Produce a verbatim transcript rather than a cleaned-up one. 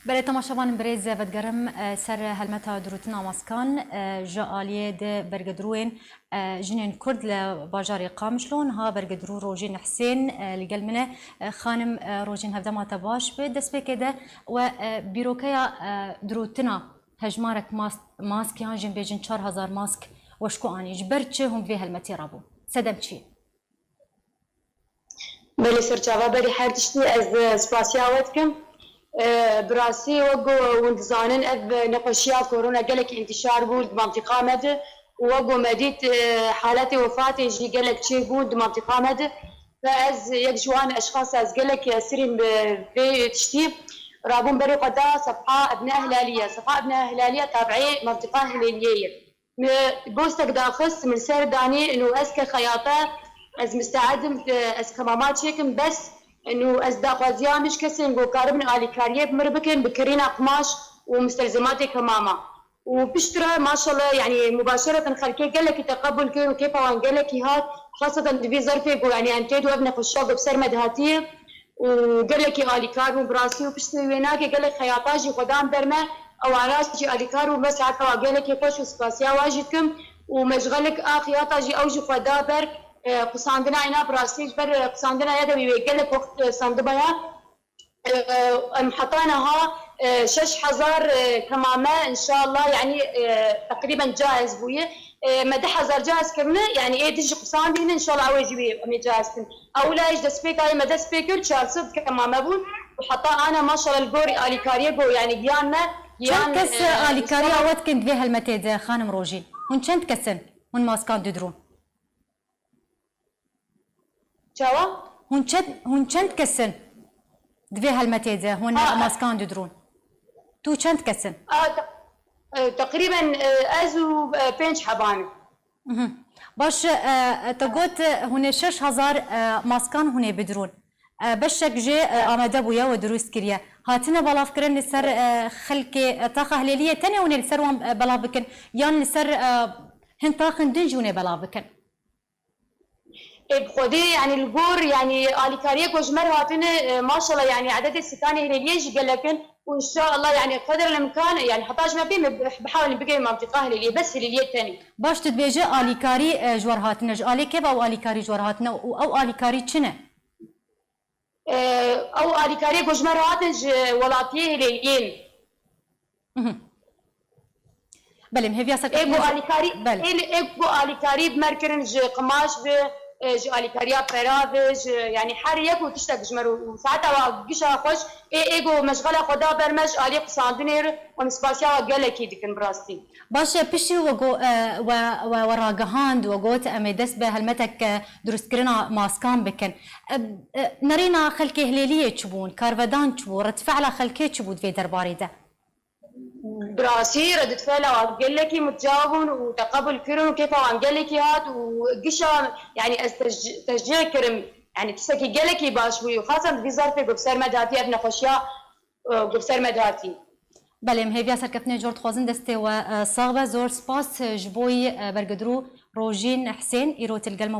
Belê, temaşevanên birêz, vedigerim, e, ser helmeta dirûtina maskan, e, ji aliyê di bergedrûyên, e, jinên Kurd li bajarê Qamişlo. Niha bergedrû Rojîn Husên, e, li gel min e. E, xanim, e, Rojîn, hevdema te baş be. Destpêkê de we, e, bîrokeya, e, dirûtina hejmarek mas-, mask yan jî bêjin çar hezar mask we ji ku anî? Ji ber çi hûn vê helmetê re bûn? Sedem çi ye? Belê, serçava berî her tiştî ez, e, spasiya we dikim. E, bi rastî wek ku hûn dizanin, ev nexweşiya korona gelek întîşar bû di mantîqa me de û wek ku me dît, e, haletê wefatê jî gelek çêbûn di mantîqa me de. Ve ez yek ji wan eşxas, ez gelek esirîm bi vê tiştî. Rabûm berê xwe da sefha Ebne Hilaliye. Sefha Ebne Hilaliye tabi'ê mantîqa Hilêliyê ye. Mi postek daxist, min ser danî, û ez ke xeyata, ez misteedim, ez kemama çêkim, bes, û ez daxwaziya min ji kesên ku karibin alîkariyê bi mir bikin, bi kirîna qumaş û mustelzematê kemama. Û piştre, maşallah, yanî, mubaşereten xelkê gelekî teqebul kirin û kêfa wan gelekî hat, xaseten di vî zerfê ku, yanî, em tê de ev nexweşiya ku bi ser me dihatiye, û gelekî alîkar bûn, bi rastî û piştî wê nake gelek xeyata jî xwe dan ber me, ewana jî alîkar bûn, me saeta wa gelekî xweş û spasiya wan jî dikim û me ji xelk a xeyata jî ew jî xwe da ber, e, qisandina îna bi rastî ji ber, e, qisandina ya de wî wê gelek wext, e, sandiba ya. E, em heta niha, e, şeş hezar, e, kemame, înşallah, yanî, e, teqrîben cahiz bûye. E, me du hezar cahiz kirine, yanî ê din jî qisandîne, înşallah ew ê jî wê em ê cahiz kin. Ewla jî destpêka yê me dest pê kir, çar sed kemame bûn. Û heta ana maşallah li gorî alîkariyê ku, yanî giyan me, giyan, Çend kes, e, e, alîkariya Mustafa we dikin di vê helmetê de, xanim Rojîn? Hûn çend kes in? Hûn maskan didrûn? Çawa? Hûn çend, hûn çend kes in di vê helmetê de? Hûn Ha. maskan didrûn? Tu çend kes in? A, te-, e, teqrîben, e, ez û, e, pênc heban in. Mhm. Baş, e, e, te got, e, hûn ê şeş hezar, e, maskan hûn ê bidrûn. E, beşek jê, e, Evet. amade bûye û dirûst kiriye. Hatine belavkirin li ser, e, xelkê, e, taxa Hilêliyê tenê hûn ê li ser wan, e, belav bikin? Yan li ser, e, hin taxin din jî hûn ê belav bikin? Ê, bi xwedê, yanî li gor, yanî alîkariyê ku ji me re hatine, e, maşallah, yanî ededê sikanê Hilêliyê jî gelek in û înşallah, yanî qedr el imkan, yanî heta ji me pê me bi-, bihawilin bigihê mantîqa Hilêliyê, bes Hilêliyê tenê. Baş, tu dibêje alîkarî, e, ji we re hatine. Ji alê kê ve ew alîkarî ji we re hatine û ew alîkarî çi ne? E, ew alîkariyê ku ji me re hatin ji welatiyê Hilêliyê ne. Mhm. Belê, em hêviya ser Ê ku keftina ji alîkarî, belê. Ê, ê ku alîkarî bi me re kirin ji qimaş be, e, ji alîkariya pera be, ji, yanî her yek û tiştek ji me re û saeta wa gişa xweş, ê, ê ku meşxela xwe da ber me ji alî qisandinê re, em spasiya wa gelekî dikin bi rastî. Baş e, piştî we go-, e, we, we, we ragihand, we got, em ê dest bi helmetek, e, dirustkirina maskan bikin. E, e, nerîna xelkê Hilêliyê çi bûn? Karvedan çi bû? Redfe'la xelkê çi bû di vê derbarê de? Bi rastî redfe'la gelekî mutcaw bûn û teqebul kirin û kêfa wan gelekî hat û gişa, yanî ez tecî-, tecî kirim. Yanî tiştekî gelekî baş bû û xasan di vî zerfê ku bi ser me dihatî ev nexweşiya, e, ku bi ser me dihatî. Belê, em hêviya serkeftinê jor dixwazin, destê we, e, sax be. Zor spas, e, ji bo yî, e, bergedrû Rojîn Husên, îro tê li gel me.